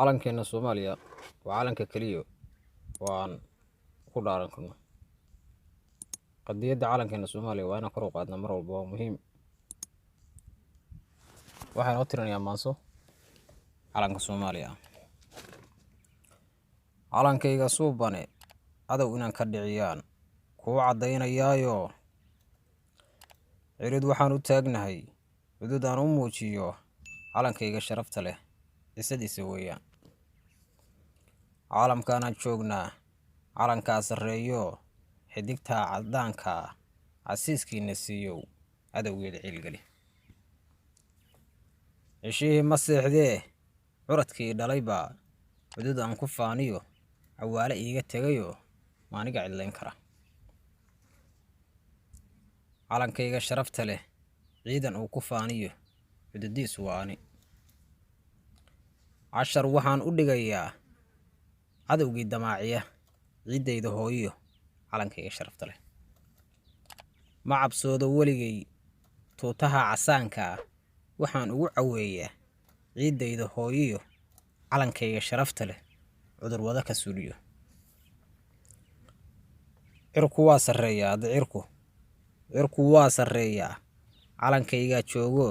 Calankeena Soomaaliya waa calanka keliya oo aan ku dhaaran karno. Qadiyadda calankeena Soomaaliya waa inaan kor u qaadnaa mar walba, waa muhiim. Waxaan oo tirinayaa maanso calanka Soomaaliya. Calankayga suubane, cadow inaan ka dhiciyaan kuu caddaynayaayo. Cirid waxaan u taagnahay cudud aan u muujiyo calankayga sharafta leh, cisadiisa weeyaan. Caalamkaanaan joognaa calankaa sarreeyo, xidigtaa caddaanka ah casiiskiina siiyow, cadowgeeda ciilgeli. Ceshihii ma seexdee, curadkii dhalay baa cudud aan ku faaniyo cawaale iiga tegayoo maaniga cidlayn kara. Calankayga sharafta leh ciidan uu ku faaniyo cududiisu waa ani. Cashar waxaan u dhigayaa cadowgii damaaciya ciiddayda hooyo, calankayga sharafta leh. Ma cabsoodo weligay tuutaha casaanka ah, waxaan ugu caweeyaa ciiddayda hooyiyo calankayga sharafta leh cudur wada ka suuliyo. Cirku waa sarreeyaa, hadda cirku waa sarreeyaa, calankaygaa joogo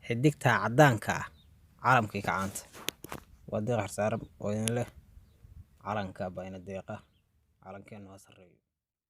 xidigtaa caddaanka ah caalamkay kacaanta. Waa Deeq Xarsaaran oo idin leh calanka baa ina deeqa, calankeennu ha sarreeyo.